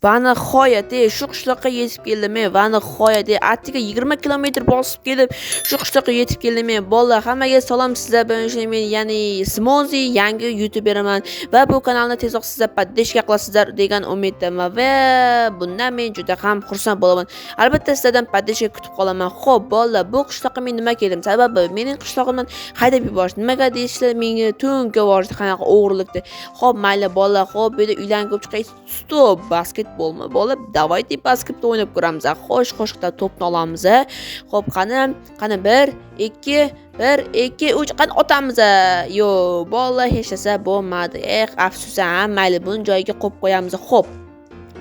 Va nihoyat, shu qishloqqa yetib keldim. Va nihoyat, attiga 20 kilometr bosib kelib, shu qishloqqa yetib keldim. Bolalar, hammaga salom, sizlar bilan men, ya'ni Smozi, yangi YouTuberman va bu kanalni tezroq sizlar поддержка qilasizlar degan umiddaman va bundan men juda ham xursand bo'laman. Albatta sizlardan поддержка kutib qolaman. Xo'p, bolalar, bu qishloqqa men nima keldim? Sababi mening qishlog'imdan haydab yuborishdi. Nimaga deysizlar, menga to'nka yuborishdi, qanaqa o'g'rilikdi. Xo'p, mayli bolalar, xo'p, bu yerda uylarni ko'rib chiqay. Стоп, basketbolmi? Bola, давайте basketbol o'ynab ko'ramiz. Xo'sh, xo'sh, to'pni olamiz. Xo'p, qani, qani 1 2 1 2 3 qani otamiz. Yo, bolalar, hech narsa bo'lmadi. Eh, afsus, ha, mayli, buni joyiga qo'yib qo'yamiz. Xo'p.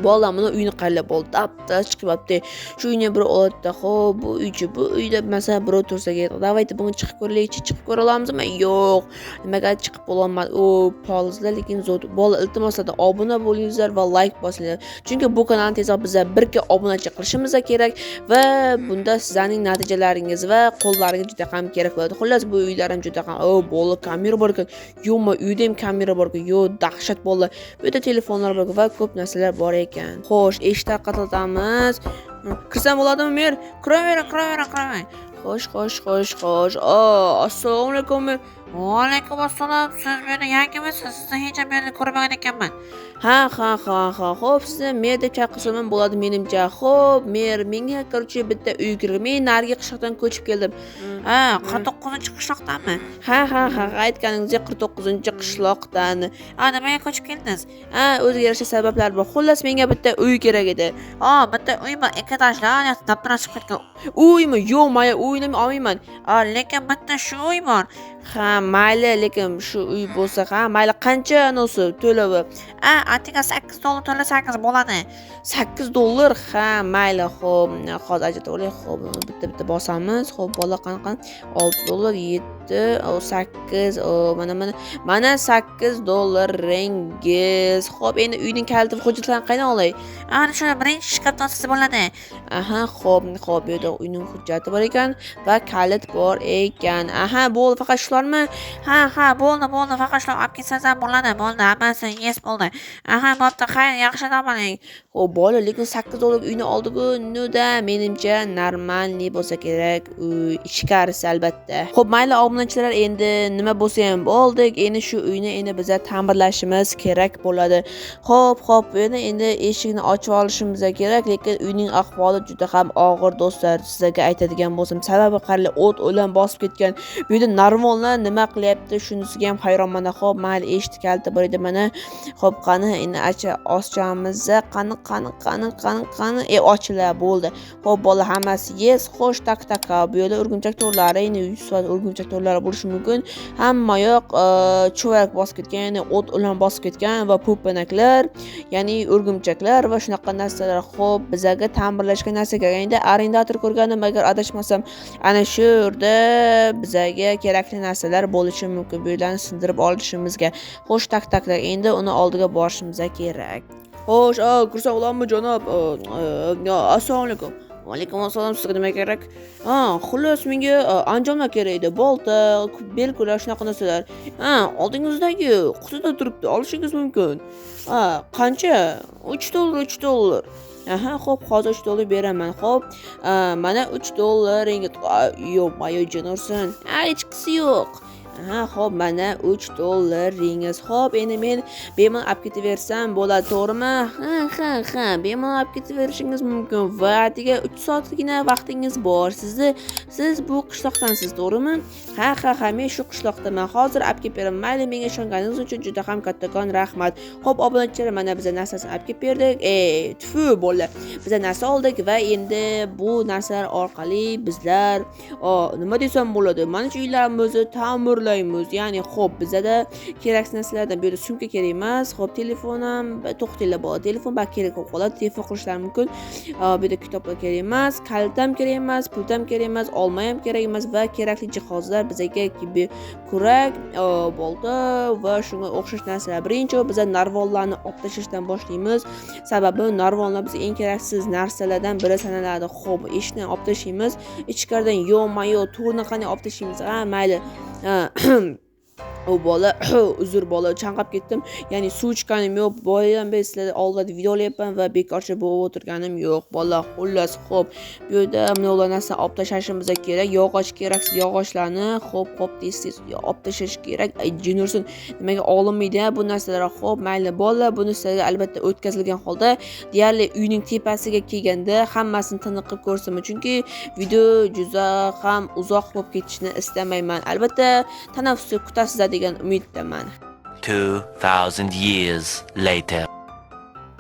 Bolalar, buni uyini qaranglar, bo'ldi. Dabdala chiqyapti. Shu uyni bir oladida, xo'p, bu uychi, bu uyda masalan birov tursa kerak. Давайте buni chiqib ko'raylikchi, chiqib ko'ra olamizmi? Yo'q. Nimaga chiqib bo'lolmadi? O, polizlar lekin zo'r. Bolalar, iltimos sizlardan obuna bo'linglar va like bosinglar. Chunki bu kanalni tezroq bizlar 1K obunachi qilishimiz kerak va bunda sizlarning natijalaringiz va qo'llaringiz juda ham kerak bo'ladi. Xullas, bu uylar ham juda ham, o, bolalar, kamera bor ekan. Yo'qmi, uyda ham kamera bor ekan. Yo, dahshat bolalar. Bu yerda telefonlar bor va ko'p narsalar bor ekan. Xo'sh, eshik taqillatamiz. Kirsam bo'ladimi, mer? Kiravering, kiravering, kiravering. Xo'sh, xo'sh, xo'sh, xo'sh. O, assalomu alaykum, mer. Va alaykum assalom. Siz meni yangimisiz? Sizni hech ham yerda ko'rmagan ekanman. Ha, ha, ha, ha. Xo'p, sizni mer deb chaqirsam ham bo'ladi menimcha. Xo'p, mer, menga, короче, bitta uy kerak. Men narigi qishloqdan ko'chib keldim. Ha, 49-qishloqdanmi? Ha, ha, ha, aytganingizdek 49-qishloqdan. Ha, nimaga ko'chib keldingiz? Ha, o'ziga yarasha sabablar bor. Xullas, menga bitta uy kerak edi. Ha, bitta uymi? Ikki etajli, dabdala chiqib ketgan. Uymi? Yo'q, mayli, uyni men olmayman. Ha, lekin bitta shu uy bor. Ha, mayli, lekin shu uy bo'lsa, ha, mayli, qancha anosi to'lovi? Ha, atigi 8 dollar to'lasangiz bo'ladi. 8 dollar? Ha, mayli, xo'p, hozir ajratib olay. Xo'p, bitta-bitta bosamiz. Xo'p, bola, qani, qani 6 dollar, 7, 8, mana, mana, mana 8 dollaringiz. Xo'p, endi uyning kaliti va hujjatlarini qaydan olay? Ana shu birinchi shkafdan olsangiz bo'ladi. Aha, xo'p, xo'p, bu yerda uyning hujjati bor ekan va kalit bor ekan. Aha, bo'ldi, faqat shularmi? Ha, ha, bo'ldi, bo'ldi, faqat shular olib ketsangiz ham bo'ladi, bo'ldi, hammasi yes bo'ldi. Aha, bo'pti, xayr, yaxshi dam oling. Xo'p, bola, lekin 8 dollar uyni oldik-ku, ну-да, menimcha нормальный bo'lsa kerak uy, ichkarisi albatta. Xo'p, mayli obunachilar, endi nima bo'lsa ham oldik. Endi shu uyni endi biza ta'mirlashimiz kerak bo'ladi. Xo'p, xo'p, endi eshikni ochib olishimiz kerak, lekin uyning ahvoli juda ham og'ir do'stlar, sizlarga aytadigan bo'lsam, sababi qaranglar, o't o'lan bosib ketgan. Bu yerda narvonlar nima qilyapti, shunisiga ham hayronman. Xo'p, mayli, eshik kaliti bor edi mana. Xo'p, qani endi acha ochamiz. Qani, qani, qani, qani, qani, ochila bo'ldi. Xo'p, bola, hammasi yes. Xo'sh, так, так, bu yerda o'rgimchak to'rlari, endi 100 soat o'rgimchak to'rlari bo'lishi mumkin. Hamma yoq chuvarak bosib ketgan, ya'ni o't o'lan bosib ketgan va po'panaklar, ya'ni o'rgimchaklar va shunaqa narsalar. Xo'p, bizaga ta'mirlashga narsa kerak. Endi arendator ko'rganim, agar adashmasam, ana shu yerda bizaga kerakli narsalar bo'lishi mumkin. Bu yerlarni sindirib olishimizga. Xo'sh, так, так, так, endi uni oldiga borishimiz kerak. Xo'sh, kirsam bo'ladimi, janob? Assalomu alaykum. Va alaykum assalom, sizga nima kerak? Ha, xullas, menga anjomlar kerak edi. Bolta, belkular, shunaqa narsalar. Ha, oldingizdagi qutida turibdi, olishingiz mumkin. Ha, qancha? 3 dollar, 3 dollar. Aha, xo'p, hozir 3 dollar beraman. Xo'p, mana 3 dollaringiz. Yo'q, mayo jin ursin. Ha, hechqisi yo'q. Aha, xo'p, mana 3 dollaringiz. Xo'p, endi men bemalol olib ketaversam bo'ladi, to'g'rimi? Ha, ha, ha, bemalol olib ketaverishingiz mumkin va atigi 3 soatgina vaqtingiz bor. Siz bu qishloqdansiz, to'g'rimi? Ha, ha, ha, men shu qishloqdaman. Hozir olib kelib beraman. Mayli, menga ishonganingiz uchun juda ham kattakon rahmat. Xo'p, obunachilar, mana biz narsasini olib kelib berdik. Tfu, bo'ldi. Biz narsa oldik va endi bu narsalar orqali bizlar, nima desam bo'ladi? Mana shu uylarimizni ta'mirlaymiz. Ya'ni, xo'p, bizada keraksiz narsalardan bu yerda sumka kerak emas. Xo'p, telefon ham to'xtanglar bo'ladi. Telefon balki kerak bo'lib qoladi, telefon qilishlari mumkin. Bu yerda kitoblar kerak emas, kalit ham kerak emas, pult ham kerak emas, olma ham kerak emas va kerakli jihozlar bizaga kurak, bolta va shunga o'xshash narsalar. Birinchi biz narvollarni olib tashlashdan boshlaymiz. Sababi narvollar bizga eng keraksiz narsalardan biri sanaladi. Xo'p, eshikni olib tashlaymiz. Ichkaridan yo'q-ma yo'q, to'rni qanday olib tashlaymiz? Ha, mayli. O bola uzr bola, chanqab ketdim. Ya'ni suv ichganim yo'q. Boyadan beri sizlarga oldida video olyapman va bekorchi bo'lib o'tirganim yo'q. Bola, xullas, xo'p, bu yerda bunaqa narsa olib tashlashimiz kerak. Yog'och keraksiz yog'ochlarni xo'p, tez-tez olib tashlash kerak. Ay, jin ursin, nimaga olinmaydi bu narsalar? Xo'p, mayli bola, buni sizlarga albatta o'tkazilgan holda deyarli uyning tepasiga kelganda hammasini tiniq qilib ko'rsataman. Chunki video juda ham uzoq bo'lib ketishini istamayman. Albatta tanaffusni kutasizlar degan umiddaman. 2000 years later.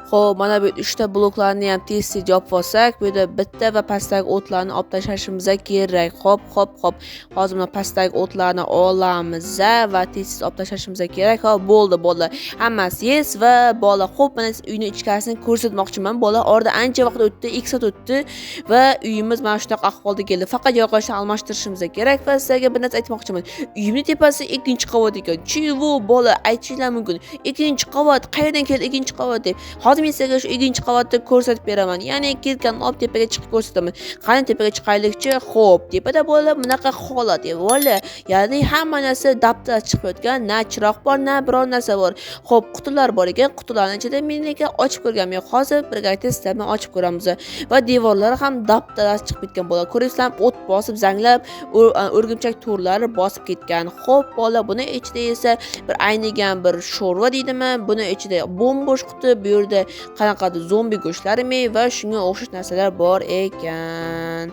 Xo'p, mana bu 3 ta bloklarni ham tez-tez yopib olsak, bu yerda bitta va pastdagi o'tlarni olib tashlashimiz kerak. Xo'p. Hozir mana pastdagi o'tlarni olamiz va tez-tez olib tashlashimiz kerak. Xo'p, bo'ldi. Hammasi yes va bola. Xo'p, mana uyning ichkarisini ko'rsatmoqchiman. Bola, orada ancha vaqt o'tdi, 2 soat o'tdi va uyimiz mana shunaqa ahvolda keldi. Faqat yog'ochni almashtirishimiz kerak va sizlarga bir narsa aytmoqchiman. Uyimning tepasi 2-qavat ekan. Chivo, bola, aytishinglar mumkin. 2-qavat, qayerdan keldi 2-qavat deb. Hozir men sizlarga shu 2-qavatni ko'rsatib beraman. Ya'ni kirkanni olib tepaga chiqib ko'rsataman. Qani tepaga chiqaylikchi? Xo'p, tepada bola bunaqa holat, bola. Ya'ni hamma narsa dabdala chiqib yotgan, na chiroq bor, na biror narsa bor. Xo'p, qutilar bor ekan, qutilarning ichida men lekin ochib ko'rganim yo'q. Hozir birgalikda sizlar bilan ochib ko'ramiz. Va devorlari ham dabdala chiqib ketgan bola. Ko'rasizlar, o't bosib zanglab, o'rgimchak to'rlari bosib ketgan. Xo'p, bola, buni ichida esa bir aynigan bir sho'rva deydimi? Buni ichida bo'm-bo'sh quti, bu yerda qanaqadir zombi go'shtlarimi va shunga o'xshash narsalar bor ekan.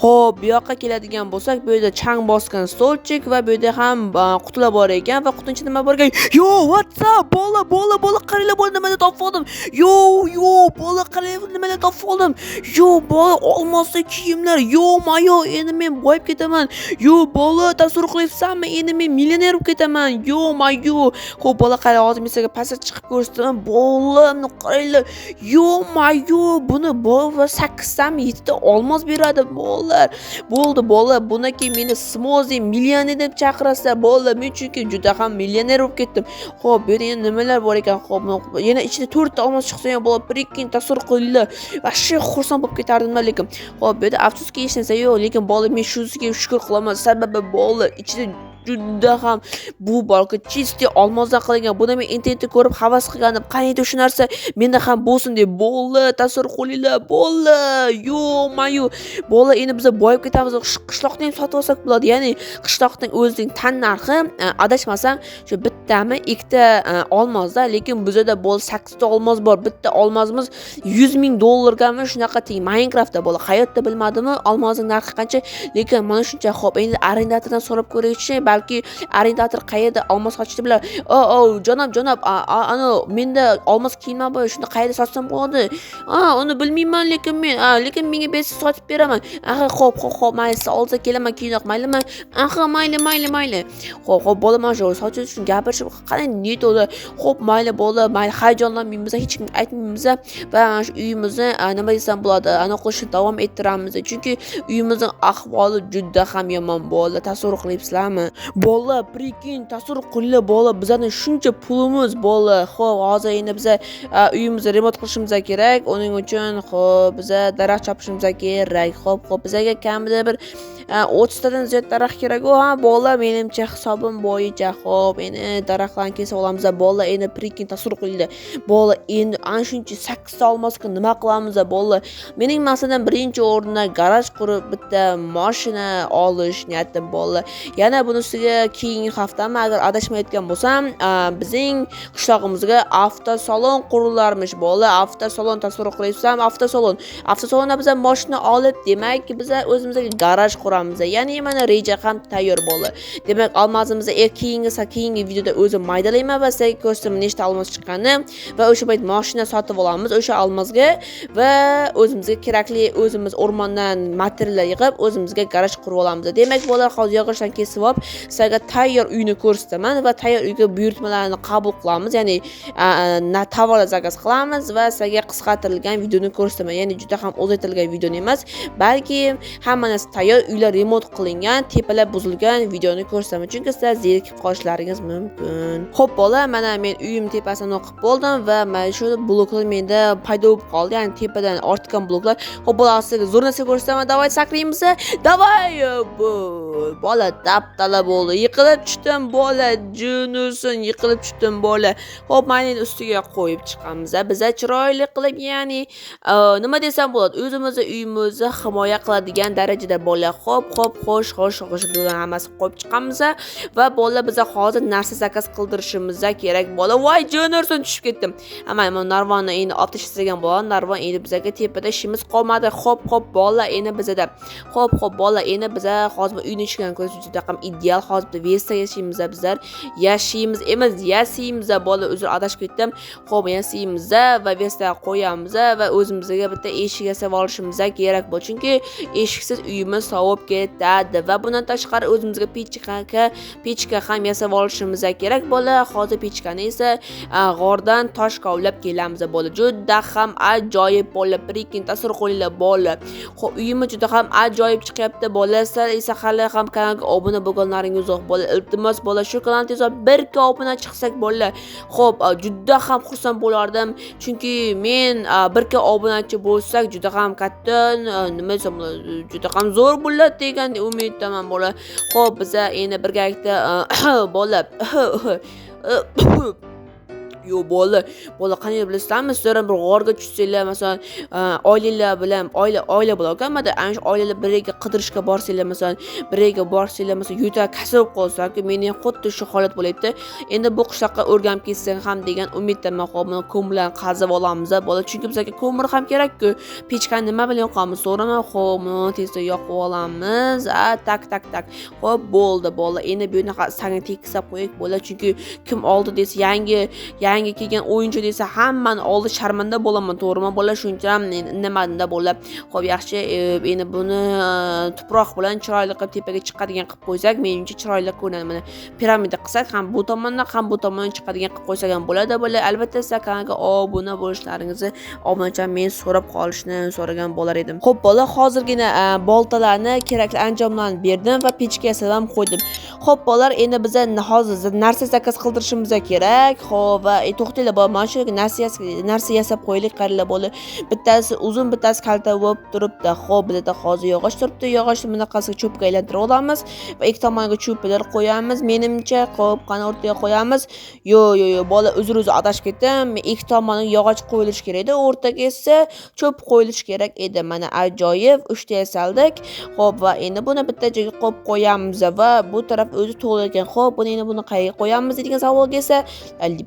Xo'p, bu yoqqa keladigan bo'lsak, bu yerda chang bosgan stolchik va bu yerda ham qutilar bor ekan va qutining ichida nima bor ekan? Yo, what's up? Bola, bola, bola, qaranglar, bola, nimalar topib oldim. Yo, yo, bola, qaranglar, nimalar topib oldim. Yo, bola, olmosli kiyimlar. Yo, mayo, endi men boyib ketaman. Yo, bola, tasavvur qilyapsanmi? Endi men millioner bo'lib ketaman. Yo, mayo. Xo'p, bola, qarang, hozir men sizlarga pastga chiqib ko'rsataman. Bola, buni qaranglar. Yo, mayo, buni bola 8 tami 7 ta olmos beradi, bola. Bo'ldi, bola, bundan keyin meni smozi millioner deb chaqirasizlar, bola. Men chunki juda ham millioner bo'lib ketdim. Xo'p, bu yerda yana nimalar bor ekan? Xo'p, yana ichida 4 ta olmos chiqsa ham bola, прикинь, tasavvur qilinglar. Вообще xursand bo'lib ketardim lekin. Xo'p, bu yerda afsuski hech narsa yo'q, lekin bola, men shunisiga shukr qilaman. Sababi bola, ichida juda ham bu borki чистый olmosdan qilingan. Buni men internetda ko'rib havas qilgandim. Qaniydi shu narsa menda ham bo'lsin deb. Bola, tasavvur qilinglar, bola. Yo, mayo. Bola, endi biz boyib ketamiz. Qishloqni ham sotib olsak bo'ladi. Ya'ni qishloqning o'zining tan narxi, adashmasam, shu bittami, ikkita olmosda, lekin bizda bo'l 8 ta olmos bor. Bitta olmosimiz 100 ming dollargami shunaqa teng. Minecraftda bola, hayotda bilmadimmi olmosning narxi qancha, lekin mana shuncha. Xo'p, endi arendatordan so'rab ko'raylikchi, balki arendator qayerda olmos sotishni biladi. O, o, janob, janob, ana menda olmos kiyimlar bor, shuni qayerda sotsam bo'ladi? A, uni bilmayman, lekin men, lekin menga bersa sotib beraman. Aha, xo'p, xo'p, xo'p, mayli, siz olsa kelaman keyinroq, maylimi? Aha, mayli, mayli, mayli. Xo'p, xo'p, bola, mana shu sotish uchun gapirishib qanday niyat o'di. Xo'p, mayli, bola, mayli, hayajonlanmaymiz, hech kimga aytmaymiz va mana shu uyimizni, nima desam bo'ladi, ana qilishni davom ettiramiz. Chunki uyimizning ahvoli juda ham yomon, bola, tasavvur qilyapsizlarmi? Bola, прикинь, tasavvur qilinglar, bola, bizlarning shuncha pulimiz, bola. Xo'p, hozir endi biza uyimizni remont qilishimiz kerak. Uning uchun, xo'p, biza daraxt chopishimiz kerak. Xo'p, xo'p, bizaga kamida bir 30 tadan ziyod daraxt kerak-ku, ha, bola, menimcha hisobim bo'yicha. Xo'p, endi daraxtlarni kesib olamiz, bola, endi прикинь, tasavvur qilinglar. Bola, endi ana shuncha 8 ta olmosga nima qilamiz, bola? Mening maqsadim birinchi o'rinda garaj qurib, bitta mashina olish niyatim, bola. Yana buni ustiga keyingi haftami, agar adashmayotgan bo'lsam, bizning qishlog'imizga avtosalon qurilarmish, bola. Avtosalon, tasavvur qilyapsizlarmi? Avtosalon. Avtosalonda biz mashina olib, demak, biz o'zimizga garaj quramiz. Ya'ni mana reja ham tayyor, bola. Demak, olmosimizni keyingi videoda o'zim maydalayman va sizlarga ko'rsataman nechta olmos chiqqanini va o'sha payt mashina sotib olamiz o'sha olmosga va o'zimizga kerakli o'zimiz o'rmondan materiallar yig'ib o'zimizga garaj qurib olamiz. Demak, bolalar, hozir yog'ochdan kesib olib, sizlarga tayyor uyni ko'rsataman va tayyor uyga buyurtmalarni qabul qilamiz, ya'ni tovarlar zakaz qilamiz va sizlarga qisqartirilgan videoni ko'rsataman. Ya'ni juda ham uzaytirilgan videoni emas, balki hamma narsa tayyor uylarni Uylar remont qilingan, tepalar buzilgan videoni ko'rsataman, chunki sizlar zerikib qolishlaringiz mumkin. Xo'p, bola, mana men uyim tepasini o'qib bo'ldim va mana shu bloklar menda paydo bo'lib qoldi, ya'ni tepadan ortgan bloklar. Xo'p, bola, sizga zo'r narsa ko'rsataman. Давай sakraymiz. Давай! Bu bola dabdala bo'ldi. Yiqilib tushdim, bola, junusin, yiqilib tushdim, bola. Xo'p, mana endi ustiga qo'yib chiqamiz. Biza chiroyli qilib, ya'ni nima desam bo'ladi, o'zimizni uyimizni himoya qiladigan darajada, bola. Xo'p, xo'p, xo'sh, xo'sh, xo'sh, bularni hammasi qo'yib chiqamiz va bola, biza hozir narsa zakaz qildirishimiz kerak, bola. Voy, jonursin, tushib ketdim. Amma mana narvonni endi olib tashlasak ham bo'ladi. Narvon endi bizaga tepada ishimiz qolmadi. Xo'p, xo'p, bola, endi bizada. Xo'p, xo'p, bola, endi biza hozir bu uyni ichidan ko'rish juda ham ideal. Hozir bitta Vesta yashaymiz bizlar. Yashaymiz emas, yasaymiz, bola, uzr, adashib ketdim. Xo'p, yasaymiz va Vesta qo'yamiz va o'zimizga bitta eshik yasab olishimiz kerak bu. Chunki eshiksiz uyimiz sovib ketadi va bundan tashqari o'zimizga pechka ham yasab olishimiz kerak, bola. Hozir pechkani esa g'ordan tosh kovlab kelamiz, bola. Juda ham ajoyib, bola. Прикинь, tasavvur qilinglar, bola. Xo'p, uyimiz juda ham ajoyib chiqyapti, bola. Sizlar esa hali ham kanalga obuna bo'lganlaringiz yo'q, bola. Iltimos, bola, shu kanalga tezroq 1K obuna chiqsak, bola. Xo'p, juda ham xursand bo'lardim. Chunki men 1K obunachi bo'lsak, juda ham katta, nima desam bo'ladi, juda ham zo'r bo'ladi degan umiddaman, bola. Xo'p, biza endi birgalikda, bola. Yo, bola, bola, qanday bilasizlarmi? Sizlar ham bir g'orga tushsanglar, masalan, oilalar bilan, oila bo'lar ekanmidi? Ana shu oilalar birga qidirishga borsanglar, masalan, birga borsanglar, masalan, yo'tal kasal bo'lib qolsa, meni ham xuddi shu holat bo'lyapti. Endi bu qishloqqa o'rganib ketsam ham degan umiddaman. Xo'p, buni ko'mir bilan qazib olamiz, bola, chunki bizga ko'mir ham kerak-ku. Pechkani nima bilan yoqamiz, to'g'rimi? Xo'p, buni tezda yoqib olamiz. A, так, так, так. Xo'p, bo'ldi, bola. Endi bu yerni sangni tekislab qo'yaylik, bola, chunki kim oldi desa, yangi kelgan o'yinchi desa, hammani oldi sharmanda bo'laman, to'g'rimi, bola? Shuning uchun ham indamadimda, bola. Xo'p, yaxshi, endi buni tuproq bilan chiroyli qilib tepaga chiqadigan qilib qo'ysak, menimcha chiroyli ko'rinadi. Mana piramida qilsak, ham bu tomondan, ham bu tomondan chiqadigan qilib qo'ysak ham bo'ladi, bola. Albatta, sizlar kanalga obuna bo'lishlaringizni, obunachi men so'rab qolishni so'ragan bo'lar edim. Xo'p, bola, hozirgina boltalarni, kerakli anjomlarni berdim va pechka yasab ham qo'ydim. Xo'p, bolalar, endi biza hozir narsa zakaz qildirishimiz kerak. Xo'p, va to'xtanglar, bola, mana shu narsa yasab qo'yaylik, qaranglar, bola. Bittasi uzun, bittasi kalta bo'lib turibdi. Xo'p, bizda hozir yog'och turibdi. Yog'ochni bunaqasiga cho'pga aylantirib olamiz va ikki tomoniga cho'plar qo'yamiz. Menimcha, xo'p, qani o'rtaga qo'yamiz. Yo, yo, yo, bola, uzr, uzr, adashib ketdim. Ikki tomoniga yog'och qo'yilishi kerak edi, o'rtaga esa cho'p qo'yilishi kerak edi. Mana ajoyib, uchta yasaldik. Xo'p, va endi buni bitta joyga qo'yib qo'yamiz va bu taraf o'zi to'g'ri ekan. Xo'p, buni endi buni qayerga qo'yamiz degan savolga esa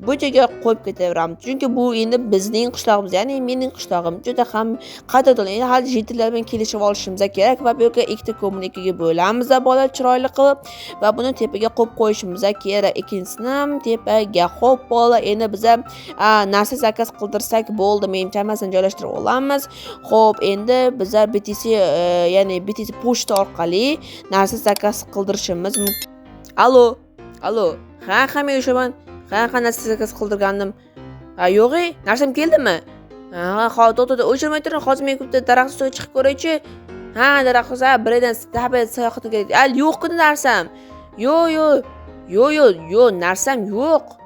bu joyga qo'yib ketaveramiz. Chunki bu endi bizning qishlog'imiz, ya'ni mening qishlog'im juda ham qadrdon. Endi hali житель lar bilan kelishib olishimiz kerak va bu yerga ikkita ko'mirni ikkiga bo'lamiz, bola, chiroyli qilib va buni tepaga qo'yib qo'yishimiz kerak. Ikkinchisini ham tepaga. Xo'p, bola, endi biza narsa zakaz qildirsak bo'ldi. Menimcha, hammasini joylashtirib olamiz. Xo'p, endi biza BTC, ya'ni BTC pochta orqali narsa zakaz qildirishimiz mumkin. Alo, alo. Ha, ha, men o'shaman. Ha, ha, narsa zakaz qildirgandim. Ha, yo'q, narsam keldimi? Ha, hozir to'xta, o'chirmay turing. Hozir men bitta daraxt ustiga chiqib ko'raychi. Ha, daraxt ustida biridan sayohatga kerak. Al, yo'q-ku narsam. Yo'q, yo'q. Yo'q, yo'q, yo'q, narsam yo'q.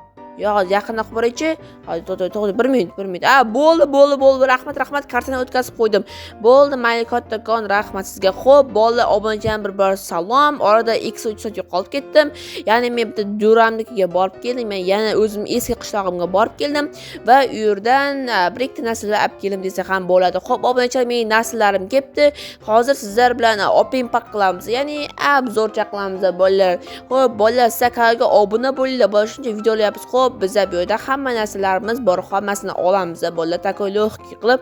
Yo'q, yaqinroq boraychi. Hozir to'xta, to'xta, bir minut, bir minut. A, bo'ldi, bo'ldi, bo'ldi. Rahmat, rahmat. Kartani o'tkazib qo'ydim. Bo'ldi, mayli, kattakon rahmat sizga. Xo'p, bo'ldi, obunachilar, bir bor salom. Orada 2-3 soat yo'qolib ketdim. Ya'ni men bitta jo'ramnikiga borib keldim. Men yana o'zim eski qishlog'imga borib keldim va u yerdan bir ikkita narsalar olib keldim desa ham bo'ladi. Xo'p, obunachilar, mening narsalarim kelibdi. Hozir sizlar bilan open pack qilamiz. Ya'ni обзор cha qilamiz, bolalar. Xo'p, bolalar, sizlar kanalga obuna bo'linglar. Bola, shuncha video olyapmiz. Xo'p, biza bu yerda hamma narsalarimiz bor, hammasini olamiz, bolalar, такой легкий qilib.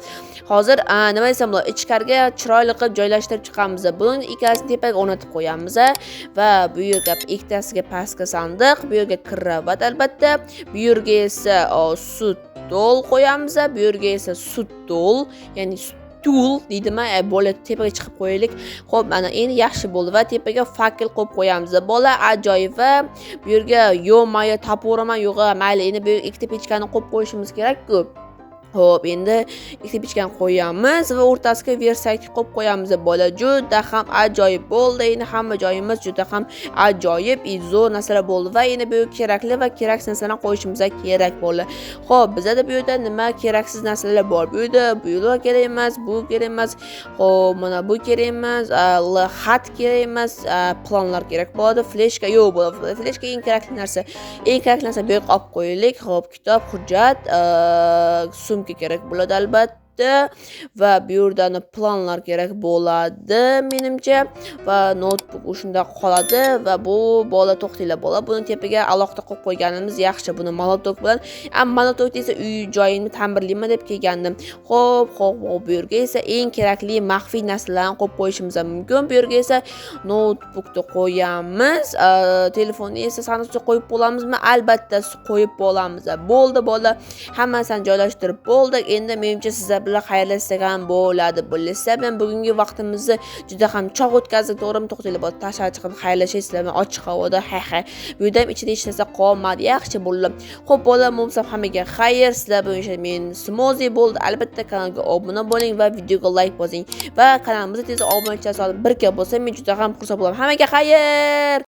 Hozir nima desam bo'ladi, ichkariga chiroyli qilib joylashtirib chiqamiz. Buni ikkalasini tepaga o'rnatib qo'yamiz va bu yerga ikkitasiga pastga sandiq, bu yerga кровать albatta, bu yerga esa stol qo'yamiz, bu yerga esa stol, ya'ni stul deydimi, bola, tepaga chiqib qo'yaylik. Xo'p, mana endi yaxshi bo'ldi va tepaga факел qo'yib qo'yamiz, bola, ajoyib. Va bu yerga, yo, maya topaveraman, yo'q, mayli, endi bu yerga ikkita pechkani qo'yib qo'yishimiz kerak-ku. Xo'p, endi ikkita pechkani qo'yamiz va o'rtasiga верстак qo'yib qo'yamiz. Bola, juda ham ajoyib bo'ldi. Endi hamma joyimiz juda ham ajoyib, zo'r narsalar bo'ldi va endi bu kerakli va keraksiz narsalarni qo'yishimiz kerak bo'ldi. Xo'p, bizada bu yerda nima keraksiz narsalar bor? Bu yerda bu yo'l kerak emas, bu kerak emas. Xo'p, mana bu kerak emas, xat kerak emas, planlar kerak bo'ladi, fleshka yo'q bo'ladi. Fleshka eng kerakli narsa. Eng kerakli narsa bu yoqqa olib qo'yaylik. Xo'p, kitob, hujjat, sumka kerak bo'ladi albatta va bu yerda planlar kerak bo'ladi menimcha va noutbuk shunda qoladi va bu bola, to'xtanglar, bola, buni tepaga alohida qo'yib qo'yganimiz yaxshi, buni молоток bilan. Молоток esa uy joyimni ta'mirlayman deb kelgandim. Xo'p, bu yerga esa eng kerakli maxfiy narsalarni qo'yib qo'yishimiz mumkin. Bu yerga esa noutbukni qo'yamiz, telefonni esa sandiqcha qo'yib bo'lamizmi? Albatta qo'yib bo'lamiz. Bo'ldi, bo'ldi, hammasini joylashtirib bo'ldik. Endi menimcha sizlar bilan xayrlashsak ham bo'ladi. Sizlar bilan bugungi vaqtimizni juda ham chog' o'tkazdik, to'g'rimi? To'xtanglar, bo'ldi, tashqari chiqib xayrlashay sizlar bilan ochiq havoda. Hay hay, bu yerda ham ichida hech narsa qolmadi, yaxshi bo'ldi. Xo'p, bolalar, bo'lmasam hammaga xayr. Sizlar bilan o'sha men Smozi bo'ldi. Albatta kanalga obuna bo'ling va videoga layk bosing va kanalimizda tez obunachilar soni 1K bo'lsa, men juda ham xursand bo'laman. Hammaga xayr.